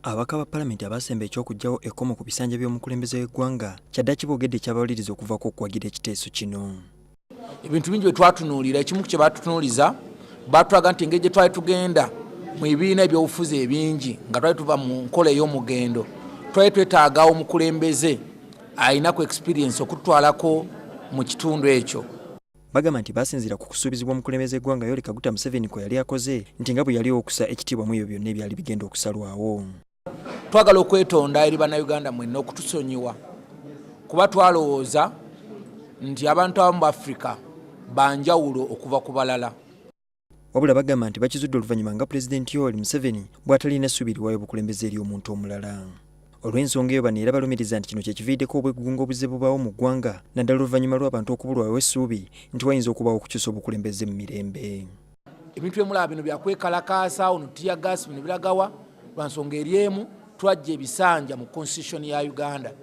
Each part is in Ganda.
Ababaka ba Palamenti abaasemba eky'okuggyawo ekkomo ku bisanja by'omukulembeze w'eggwanga kyaddaki boogedde ekyabawaliriza okuvaako okuwagira ekiteeso kino. Ebintu bingi bye twatunuulira, ekimu ku kye baatutunuuliza, baatulaga nti engeri gye twali tugenda mu bibiina ebyobufuzi ebingi nga twali tuva mu nkola ey'omugendo, twali twetaaga omukulembeze alina ku experience okututwalako mu kitundu ekyo. Bagamba nti baasinziira ku kusuubizibwa omukulembeze w'eggwanga Yoweri Kaguta Museveni kwe yali akoze nti nga bwe yali ow'okussa ekitiibwa mu ebyo byonna ebyali bigenda okusalwawo. Twagala okwetonda eri Bannayuganda mwenna okutusonyiwa kuba twalowooza nti abantu abamu mu Afrika banjawulo okuva ku balala. Wabula bagamba nti bakizudde oluvannyuma nga Pulezidenti Yoweri Museveni bw'atalina ssuubi liwaayo bukulembeze eri omuntu omulala. Olw'ensonga eyo bano era balumiriza nti kino kye kiviiriddeko obwegugungo obuzze bubaawo mu ggwanga naddala oluvannyuma lw'abantu okubulwawo essuubi nti wayinza okubaawo okukyusa obukulembeze mu mirembe. Ebintu byemulaba bino byakwekalakaasa, ono tear gas, bino biragawa lwa nsonga eri emu, twajja ebisanja mu constitution ya Uganda.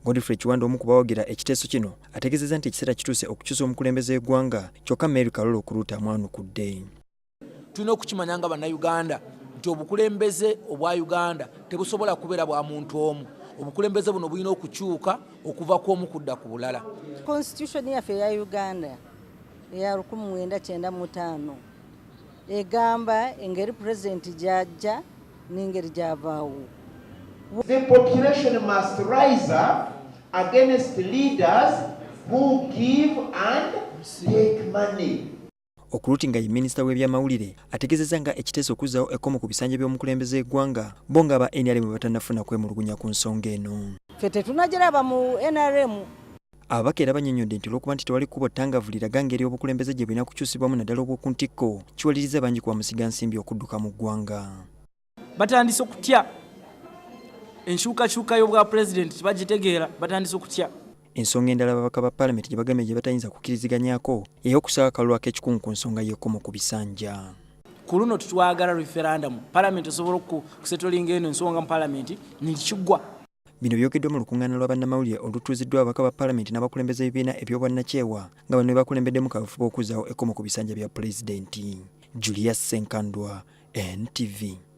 Godfrey Kiwanda omu ku bawagira ekiteeso kino ategeezezza nti ekiseera kituuse okukyusa omukulembeze w'eggwanga kyokka Mary Kalolo Okuruuta amwanukudde. Tulina okukimanya nga Bannayuganda nti obukulembeze obwa Uganda tebusobola kubeera bwa muntu omu. Obukulembeze buno bulina okukyuka okuva ku omu kudda ku bulala. Constitution yaffe eya Uganda eya 1995 egamba engeri pulezidenti gy'ajja n'engeri gy'avaawo. The population must rise up against leaders who give and take money. Okurut nga ye minisita w'ebyamawulire ategeezezza nga ekiteeso okuzzaawo ekkomo ku bisanja by'omukulembeze w'eggwanga bo nga aba NRM bwe batannafuna kwemulugunya ku nsonga eno. Ffe tetunagiraba mu NRM. Ababaka era bannyonnyodde nti olw'okuba nti tewali kkubo ttangaavu liraga ngeri obukulembeze gye bulina kukyusibwamu naddala obw'oku ntikko, kiwalirizza bangi ku bamusigansimbi okudduka mu ggwanga. Batandise okutya enkyukakyuka y'obwa pulezidenti, tebagitegeera, batandise okutya. Ensonga endala ababaka ba palamenti gye bagambye gye batayinza kukkiriziganyako ey'okusaba akalulu ak'ekikungu ku nsonga y'ekkomo ku bisanja. Ku luno tetwagala referendum, palamenti esobola okusetolinga eno ensonga mu palamenti nekigwa. Bino byogeddwa mu lukungaana lwa bannamawulire olutuuziddwa ababaka ba palamenti n'abakulembeze b'ebibiina eby'obwannakyewa nga bano be bakulembeddemu kaweefube okuzzaawo ekkomo ku bisanja bya pulezidenti. Julius Ssenkandwa, NTV.